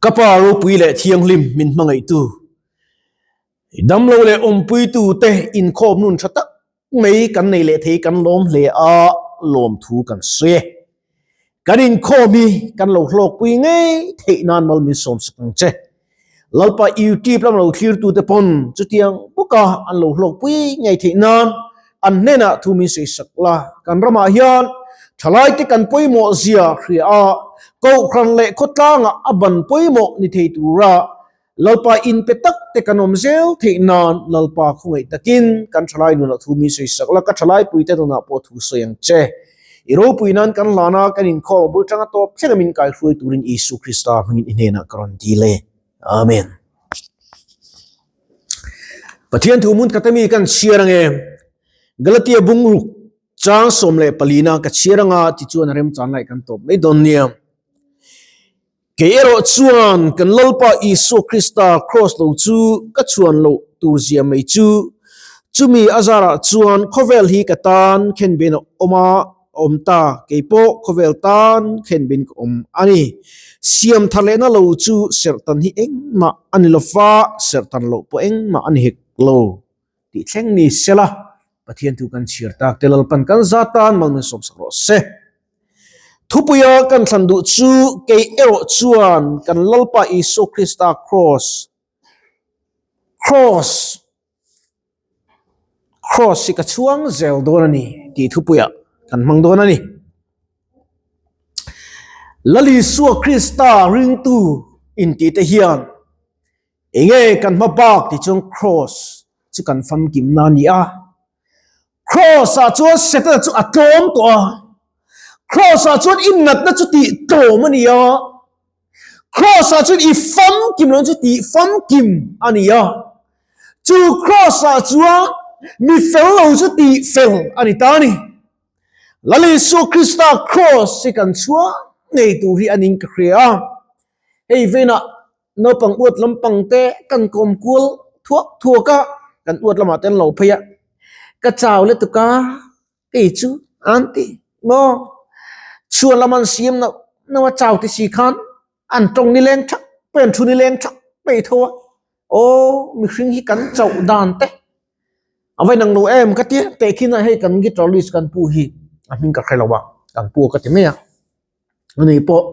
Ka Pa ropui leh thianghlim min hmangaihtu, damlo leh awmpuitu te inkhawm nun tha tak mai kan nei leh thei kan lawm hle a, lawmthu kan sawi e. Kan inkhawm hi kan lo hlawkpui ngei theih nan mal min sawmsak ang che. Lalpa YouTube lam lo thlirtute pawn chutiang bawka an lo hlawkpui ngei theih nan an hnenah thu min sawisak la. Kan ramah hian thalaite kan pawimawh zia hria a, Kohhran leh khawtlangah a ban pawimawh ni thei tura Lalpa inpe tak te kan awm zel theih nan Lalpa khawngaih takin kan thalai nunah thu min sawisak la, ka thalai puite nunah pawh thu sawi ang che. I ropui nan kan hlan a, kan inkhawm a bul tanga tawp thleng a min kaihruai turin Isu Krista hmingin i hnenah ka rawn dil e. Amen. Pathian thu mun khat ami kan chhiar ange. Galatia bungruk chang 14 na ka chhiar anga tichuan a remchan lai kan tawp mai dawn nia. Kei erawh chuan kan Lalpa Isua Krista kraws lo chu ka chhuan loh tur zia mai chu, chumi a zarah chuan khawvel hi ka tan khenbin a awm a, a awm ta, kei pawh khawvel tan khenbin ka awm a ni. Siam thar lehna lo chu serhtan hi engmah a ni lo va, serhtan loh pawh engmah a ni hek lo tih thleng ni sela, Pathian thu kan chhiar tak te Lalpan kan za tan mal min sawmsak rawh se. Thupuia kan thlan duh chu kei erawh chuan kan Lalpa Isua Krista kraws, kraws, kraws hi ka chhuang zel dawn a ni tih thupuiah kan hmang dawn a ni. Lal Isua Krista ringtu intihte hian enge kan hma bak tih chuan kraws chu kan famkimna a ni a. Kraws ah chuan Setana chu a tlawm tawh a, Kraws ah chuan i natna chu tih tlawm a ni a, Kraws ah chuan i famkim lohna chu tih famkim a ni a, chu Kraws ah chuan mi fel lo chu tih fel a ni ta a ni. Lal Isua Krista Kraws hi kan chhuah ngei tur hi a ning ka hria a, hei veinah Naupang uat lampang te kan kawm kual thuak thuak a, kan uat lamah te an lo phei a, ka chau lutuk a, kei chu an ti maw? Chhuan lam an siam nauh nauh a, chau ti si khan an tawng ni leng thak pawh an thu ni leng thak pawh ei tho a, aw mihring hi kan chauh dan te a va inang lo em ka tia, tehkhin ah hei kan guitarist kan pu hi a hming ka hre lo a, kan pu ka ti mai a. Ani pawh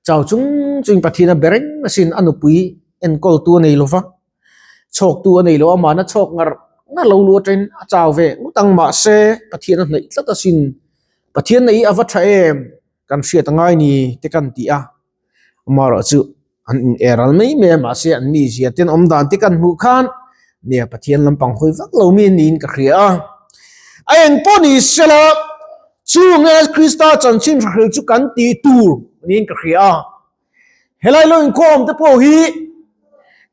chau chung chung Pathian a be reng asin a nupui enkawltu a nei lo va, chhawktu a nei lo a, mahna chhawk ngar ngar lo lu atangin a chau ve ngawt ang mahse Pathian a hnaih tlat asin Pathian nei hi a va tha em kan hriat a ngai ni te kan ti a, amaherawhchu An in er al mai mai a, mahse an mizia ten awm dan te kan hmuh khan nia Pathian lampang hawi vak lo mi niin ka hria a. A eng pawh ni sela chu nge Krista chanchin hrahril chu kan tih tur niin ka hria a. Helai lo inkhawm te pawh hi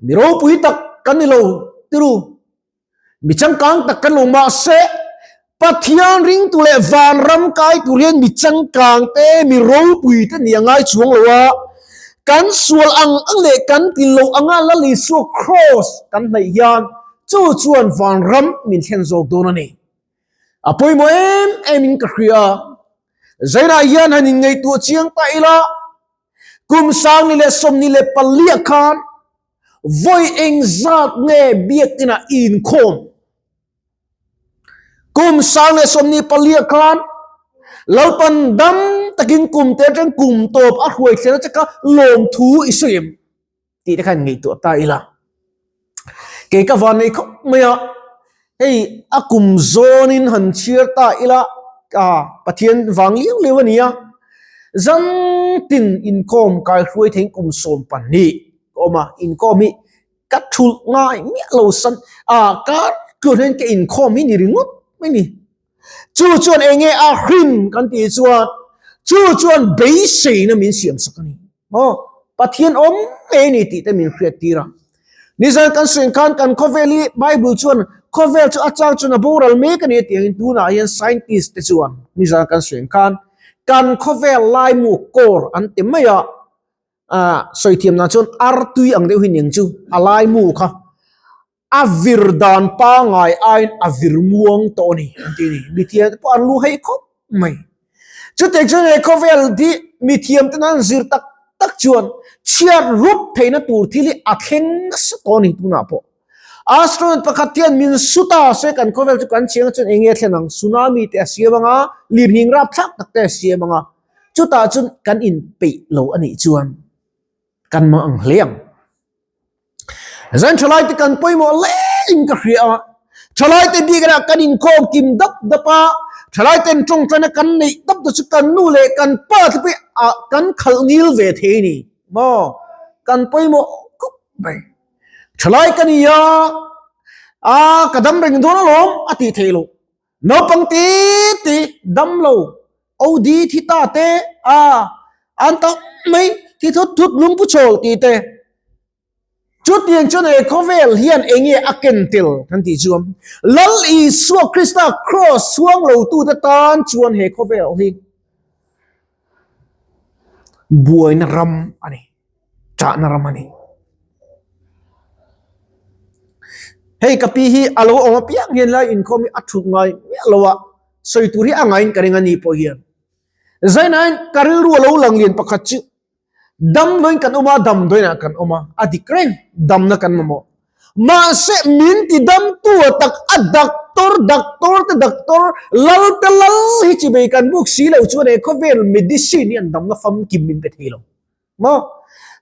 mi ropui tak kan ni lo tiru. Mi changkang tak kan lo mahse Pathian ringtu leh vanram kai tur hian mi changkang te, mi ropui te nih a ngai chuang lo a, kan sual ang ang leh kan tin lo anga Lal Isua Kraws kan hnaih hian chu chuan vanram min thlen zawk dawn a ni. A pawimawh em em in ka hria. Zainah hian han inngaihtuah chiang ta ila, kum 2024 khan Vawi engzat nge biakinah i inkhawm? Kum 2024 khan Lalpan dam takin kum te atang kum tawp a hruai thlen a che kha lawmthu i sawi em? Tih te khan ngaihtuah ta ila. Kei ka van nei khawp mai a, hei a kum zawnin han chhiar ta ila, Pathian vang liau liau a ni a, zan tin inkhawm kai hruai theiin kum 12 ka awm a, inkhawm hi ka thulh ngai miah lo san a, kar tluan hian ka inkhawm hi ni ringawt mai ni. Chu chuan eng nge a hrim kan tih chuan chu chuan beiseina min siam sak a ni. Maw Pathian awm ngei ni tih te min hriat tir a. Nizan kan sawi khan kan khawvel hi Bible chuan khawvel chu a chang chuan a boral mek a ni a tih angin tunah hian scientist te chuan nizan kan sawi khan kan khawvel laimu core an ti mai a. Ah sawi thiam dan chuan artui ang deuh hi ni ang chu a laimu kha a vir dan pangai aiin a vir muang tawh a ni an ti a ni. Mithiam te pawh an lu hei khawp mai. Chutiang chuan he khawvel hi mithiam ten an zir tak. tak chuan chhiat rup theihna tur thil hi a thleng nasa tawh a ni tunah pawh. Asteroid pakhat hian min su ta se kan khawvel chu kan chhiang chuan eng nge thlen ang? Tsunami te a siam ang a, lirnghing rapthlak tak te a siam ang a, chutah chuan kan inpeih lo a nih chuan kan mang ang hle ang. Zan thalai te kan pawimawh hle in ka hria a, thalai te bik erawh kan inkhawm kim dap dap a, thalai ten tawngtaina kan neih dap te chu kan nu leh kan pa te pawh ah kan khalh ngil ve thei a ni maw, kan pawimawh khawp mai. Thalai ka ni a, aa ka dam reng dawn alawm a tih theih loh. Naupang te te dam lo OD thi ta te a an tam mai thi thut thut lungpu chawl tih te. Chutiang chuan he khawvel hian enge a ken tel kan tih chuan Lal Isua Krista cross chhuang lo tute tan chuan he khawvel hi buaina ram a ni. Chahna ram a ni. Hei ka pi hi a lo awm apiang hian lai inkhawm hi a thut ngai miah lo a, sawi tur hi a ngaiin ka ring a ni pawh hian. Zainain ka rilru a lo lang lian pakhat chu damdawiin kan awm a, damdawiinah kan awm a, a dik reng damna kan mamawh. Mahse min ti damtu a tak a doctor, doctor te doctor, lal te lal hi chi bei kan buk si lo chuan he khawvel medicine hi an damna famkim min pe thei lo. Maw?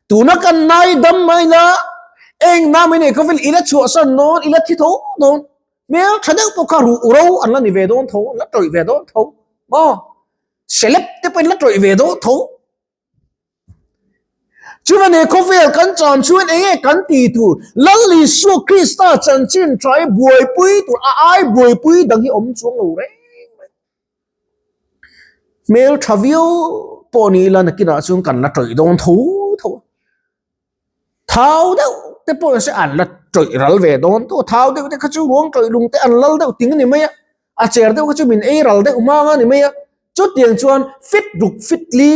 Tuna kan nai dam mai la, eng na mai nei khawvel ila chhuahsan dawn, ila thi tho dawn. Hmel tha deuh pawh kha ruh ro an la ni ve dawn tho, an la tawih ve dawn tho. Maw? Celeb te pawhin la tawih ve dawn tho. Chuan he khawvel kan cham chuan eng nge kan ti tur? Lal Isua Krista chanchin tha hi buaipui tur, a ai buaipui dang hi awm chuang lo reng reng. Hmel tha viau pawh ni ila nakinah chuan kan la tawih dawn tho tho a. Thau deuh te pawh se an la tawih ral ve dawn tho a, thau deuh te kha chu ruang tawih lung te an lal deuh ting a ni mai a, a cher deuh kha chu min ei ral deuh hmang a ni mai a, chutiang chuan fit ruk fit li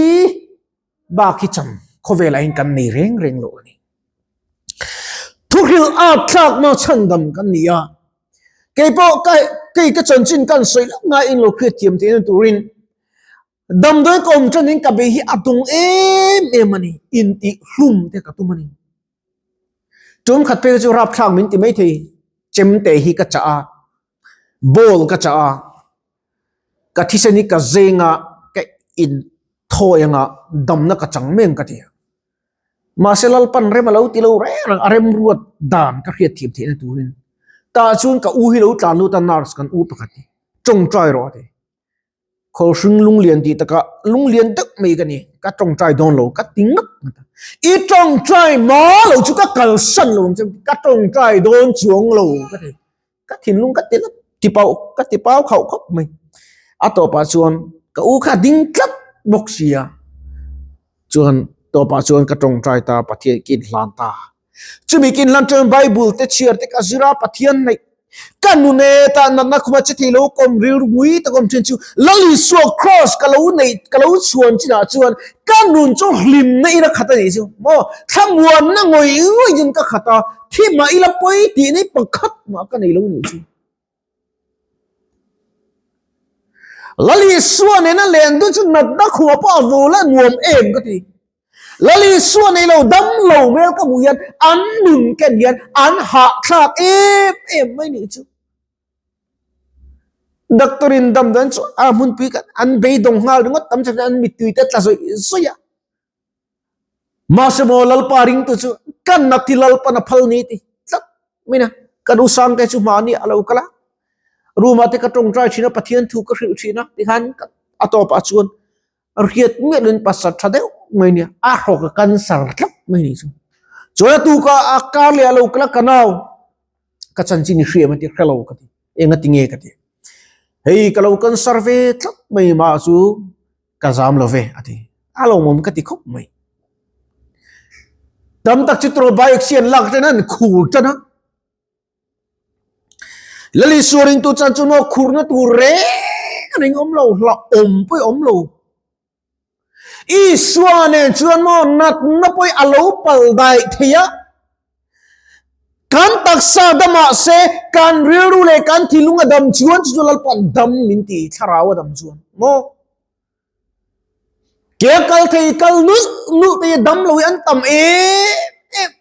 bak hi cham khawvelah hian kan nei reng reng lo a ni. Thuhrilh at thlakna chhandam kan ni a, kei pawh ka kei ka chanchin kan sawi loh ngaiin lo hriat thiam theihna turin damdawi ka awm tanin ka bei hi a dawng em em a ni, intihhlum te ka tum a ni. Tum khat phei chu rapthlak min ti maithei, chemte hi ka chah a, ball ka chah a, ka thisen hi ka zeng a, ka inthawi anga damna ka chang mai ang ka ti a. Mahse Lalpan rem a lo ti lo reng reng a remruat dan ka hriat thiam theihna turin tah chuan ka u hi lo tlan lut a nurse kan u pakhat hi tawngtai rawh a ti. Khawlhring lunglian tih takah lunglian deuh mai ka ni ka tawngtai dawn lo ka ti nghat nghat a. I tawngtai ma lo chu ka kalsan lo ang che ka tawngtai dawn chuang lo ka ti. Ka thinlung ka ti lap ti pau ka ti pau khauh khawp mai. A tawpah chuan ka u kha ding tlat bawk sia chuan tawpah chuan ka tawngtai ta Pathian ka inhlan ta. Chumi ka inhlan chuan Bible te chhiar te ka zir a Pathian hnaih ka nun e ta natna khuma che thei lo kawm rilru ngui tak awm thin chu Lal Isua cross ka lo neih ka lo chhuan chinah chuan ka nun chu hlimna in a khat a nih chu maw thlamuanna ngawih ngawih in ka khat a. Thi mah ila pawi tih nei pakhat mah ka nei lo nih chu. Lal Isua nena len dun chu natna khua pawh a vul a nuam em ka ti. Lal Isua nei lo dam lo hmel ka hmuh hian an nun ken hian an hahthlak em em mai nih chu. Doctor in damdawi an chawh a hmunpui kan an beidawng nghal ringawt tam thin an mittui te tla zawih zawih a. Mahse maw Lalpa ringtu chu kan nat hi Lalpan a phal ni ti tlat mai na. Kan u Sangte chu hmahni a lo kal a, room ah te ka tawngtai thin a, Pathian thu ka hrilh thin a tikhan a tawpah chuan riat miah loin pasal tha deuh mai nia a hrawk a cancer tlat mai ni chu. Chuan a tuka a kar leh a lo kal a ka nau ka chanchin i hria em a ti hre lo ka ti eng a ti nge ka ti. Hei ka lo cancer ve tlat mai mah chu Ka zam lo ve a ti. A lawmawm ka ti khawp mai. Tam tak chu turaw bike si an lak tan an khur tan a. Lali suaring tu chan chu no khurna tur reng reng awm lo, hla awm pawh awm lo. Isua nen chuan maw natna pawh a lo pal daih thei a. Kan taksa damah se kan rilru leh kan thinlung a dam chuan chu chu Lalpa'n dam min ti thlarau a dam chuan maw? Ke kal thei kal nulh nulh te hi dam lo hi an tam em em.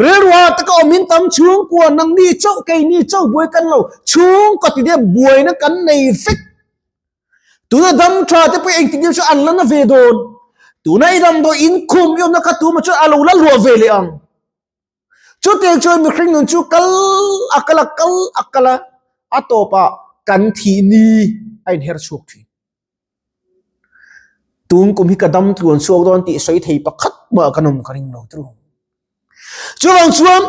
Rilru ah taka awm in tam chhungkua nangni chauh keini chauh buai kan lo chhungkaw ti deuh buaina kan nei vek. Tuna dam tha te pawh engtik deuh chu an la na ve dawn. Tuna i damdawi in khum i awmna kha tumah chuan a lo la luah ve leh ang. Chutiang chuan mihring nun chu kal a kal a kal a kal a, a tawpah kan thih ni a inher chhuak thin. Tun kum hi ka dam tluan chhuak dawn tih sawi thei pakhat mah kan awm ka ring lo tru. Chuvang chuan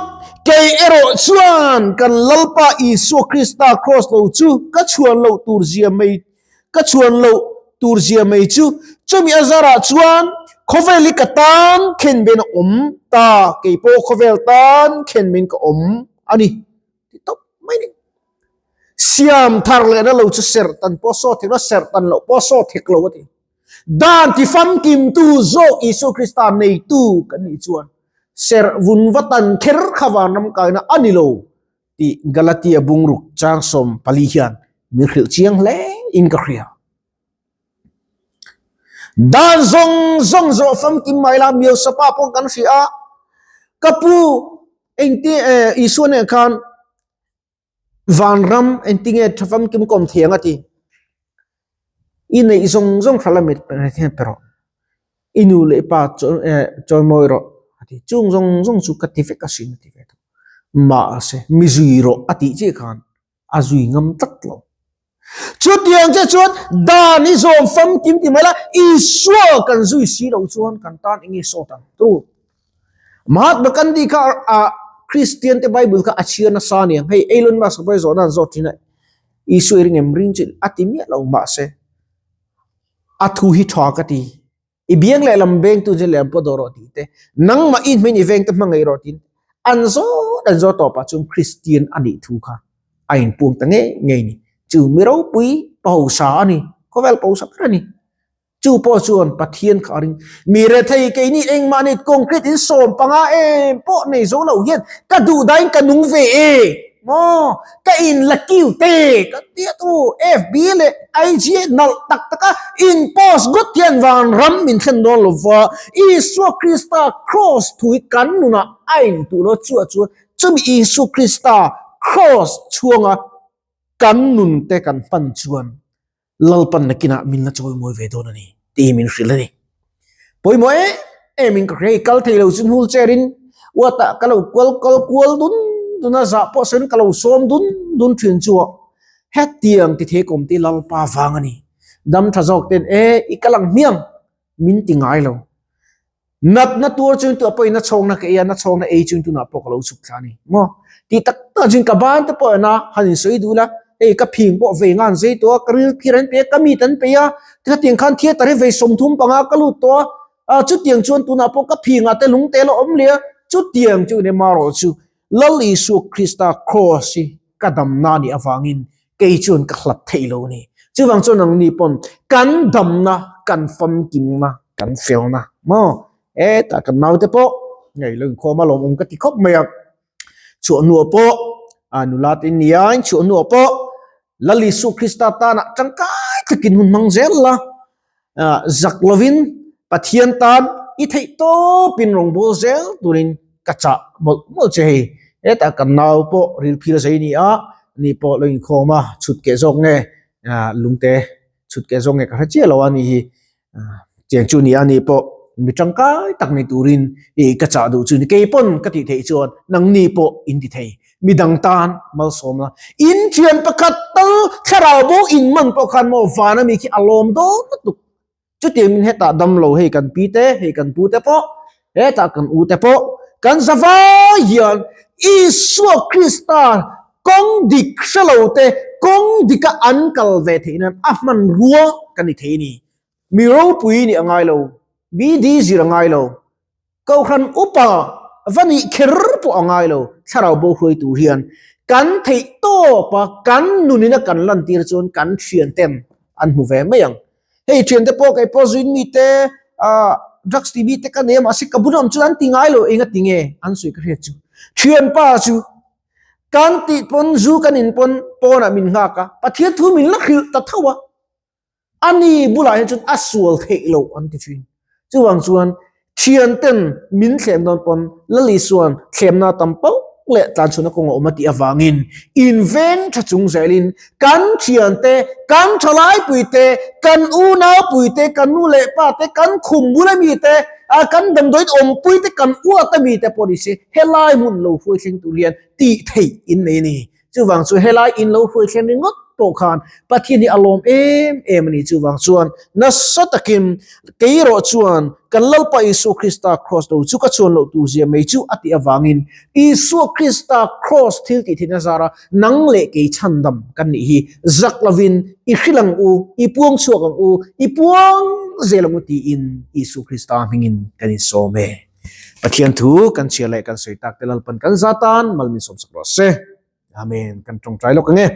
kei erawh chuan kan Lalpa Isua Krista kraws lo chu ka chhuan loh tur zia mai ka chhuan loh tur zia mai chu chumi a zarah chuan khawvel hi ka tan khen ben a awm ta, kei pawh khawvel tan khen ben ka awm a ni ti tawp mai ni. Siam thar lehna lo chu serh tan pawh sawt thek lo, serh tan loh pawh sawt thek lo a ti. Dan ti famkimtu zawk Isua Krista neitu kan nih chuan serh vun va tan kher kha vanram kaina a ni lo tih Galatia bungruk chang 14 hian min hrilh chiang hle in ka hria. Dan zawng zawng zawh famkim mai la Miosapa pawh kan hria a, ka pu engti Isua nen khan vanram engtinge tha famkim kawm thiang a ti. I neih zawng zawng hral a mit pe rawh. I nu leh i pa chawimawi rawh a ti. Chung zawng zawng chu ka ti vek asin a ti ve thung. Mahse mi zui rawh a tih chiah khan a zui ngam tlat lo. Chutiang che chuan dan hi zawm famkim ti mai la, Isua kan zui si lo chuan kan tan eng nge sawt ang tu? Mahatma Gandhi kha a Kristian te Bible kha a chhiar nasa a niang. Hei Elon Musk pawh hi zawhna an zawt thin a, Isua i ring em? Ring chu a ti miah lo mahse a thu hi tha ka ti. I biang leh lam vengtu chu lehlam pawh dawh rawh tih te, nangmah i hming i vengte hmangaih rawh tiin an zawt an zawt tawpah chuan Kristian a nih thu kha a inpuang ta ngei ngei ni. Chu mi ropui pawsa a ni, khawvel pawsa ber a ni. Chu pawh chuan Pathian kha a ring. Mi rethei keini engmah ni concrete in 15 em pawh nei zo lo hian ka duh dahin ka nung ve e maw ka in la kiu te ka tia tu FB leh IG nalh tak tak a in post ngawt hian van ram min thlen dawn lo va Isua Krista cross thu hi kan nunah a in tuh lo chu a chuan chumi Isua Krista cross chhuanga kan nun te kan hman chuan Lalpan nakinah min la chawimawi ve dawn a ni tih min hrilh a ni. Pawimawh em em in ka hria i kal thei lo chu hnul chair in uatah ka lo kual kal kual dun dun a zah pawh sawiin ka lo sawm dun dun thin chu a hetiang ti thei kawm te Lalpa vang a ni. Dam tha zawk ten e i kal ang hmiang min ti ngai lo. Natna tuar chuan tu a pawhin na chhawkna ka ei a, na chhawkna ei chuan tunah pawh ka lo chhuk thla a ni maw? Tih tak tak chuan ka ban te pawh ena han insawi duh ila, hei ka phing pawh vei nga an zei tawh a, ka ril phir an pe a, ka mit an pe a, khatiang khan theatre hi vei 35 ka lut tawh a, chutiang chuan tunah pawh ka phingah te lung te la awm leh a, chutiang chu in emarawh chu Lal Isua Krista Kraws hi ka damna a nih avangin kei chuan ka hlat theih lo a ni. Chuvang chuan nangni pawn kan damna, kan famkimna, kan felna maw? Hetah kan naute pawh ngei lo inkhawm a lawmawm ka ti khawp mai a. Chhuah hnuah pawh a nula te in nia, in chhuah hnuah pawh Lal Isua Krista tanah tangkai takin hun hmang zel la. Zak lovin Pathian tan i theih tawpin rawngbâwl zel turin ka chah mawlh mawlh che hei. Hetah kan nau pawh ril phir a zei ni a, ni pawh lo inkhawm a, chhut keh zawk nge lungte chhut keh zawk nge ka hre chiah lo a ni hi. Chiang chu ni a ni pawh mi tangkai tak ni turin i ka chah duh chu ni. Kei pawn ka tih theih chuan nangni pawh in ti thei. Midang tan malsawmna in thian pakhat tal thlarau bo in man pawh khan maw van ami khi a lawm dawn lutuk. Chutiang min hetah dam lo hei kan pi te, hei kan pu te pawh, hetah kan u te pawh kan zavai hian Isua Krista kawng dik hre lo te kawng dika an kal ve theih nan a hmanrua kan ni thei a ni. Mi ropui nih a ngai lo, BD zir a ngai lo, Kohhran upa va nih kher pawh a ngai lo, thlarau bo hruai tur hian kan theih tawp a, kan nunin a kan lantir chuan kan thianten an hmu ve mai ang. Hei thiante pawh kei pawh zuin mite ah drugs ti mite ka nei a mahse ka bula awm chuan an ti ngai lo eng a ti nge an sawi ka hriat chu. Thianpa chu kan tih pawn zu kan in pawn pawnah min nghak a, Pathian thu min la hrilh ta tho a, ani bulah hian chuan a sual theih loh an ti thin. Chuvang chuan thianten min thlem dawn pawn Lal Isua'n thlemna tam pauh leh tlanchhunna kawng a awm a tih avangin inveng tha chung zelin kan thiante, kan thalaipuite, kan unaupuite, kan nu leh pate, kan khum bula mite, kan damdawiin awmpuite, kan uata mite pawh ni se helai hmun lo hruai thleng tur hian tih theih in nei a ni. Chuvang chu helai in lo hruai thlen ringawt pawh khan Pathian hi a lawm em em a ni. Chuvang chuan nasa takin kei erawh chuan kan Lalpa Isua Krista Kraws lo chu ka chuan loh tur zia mai chu a tih avangin Isua Krista Kraws thil tih theihna zara nang leh kei chhandam kan nih hi zak lovin i hrilh ang u, i puang chhuak ang u, i puang zel ang u tiin Isua Krista hmingin kan insawm e. Pathian thu kan chhiar leh kan sawi tak te Lalpan kan za tan mal min sawmsak rawh se. Amen. Kan tawngtai lawk ange.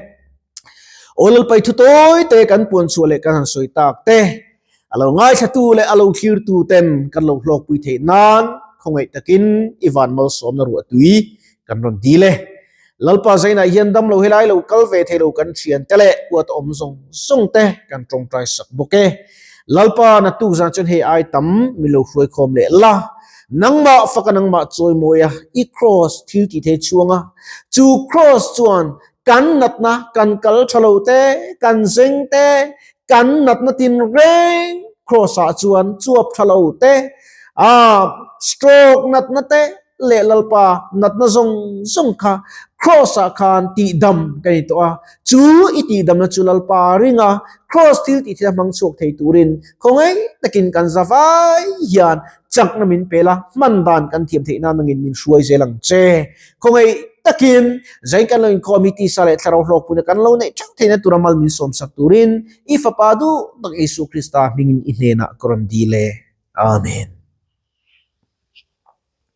Aw Lalpai thu tawi te kan puan chhuah leh kan han sawi tak te a lo ngaithlatu leh a lo thlirtu ten kan lo hlawkpui theih nan khawngaih takin i van malsawmna ruah tui kan rawn dil e. Lalpa zainah hian damlo helai lo kal ve thei lo kan thian te leh uat awm zawng zawng te kan tawngtai sak bawk e. Lalpa naktuk zan chuan hei ai tam min lo hruai khawm leh la. Nangmah faka nangmah chawi mawi a, i kraws thil tih thei chhuang a. Chu kraws chuan kan natna kan kal tha lo te, kan zeng te, kan natna tin reng kraws ah chuan chuap tha lo te, ah stroke natna te, leh Lalpa natna zawng zawng kha Kraws ah khan tihdam ka ni tawh a, chu i tihdamna chu Lalpa ring a, Kraws thil tih thil a hmang chhuak thei turin khawngaih takin kan za vai hian chakna min pel a, hman dan kan thiam theih nan nangin min hruai zel ang che. Khawngaih takin zai kan lo inkhawm hi tisa leh thlarau hlawkpuina kan lo neih theuh theihna tura mal min sawmsak turin i Fapa duh tak Isua Krista hmingin i hnenah ka rawn dil e. Amen.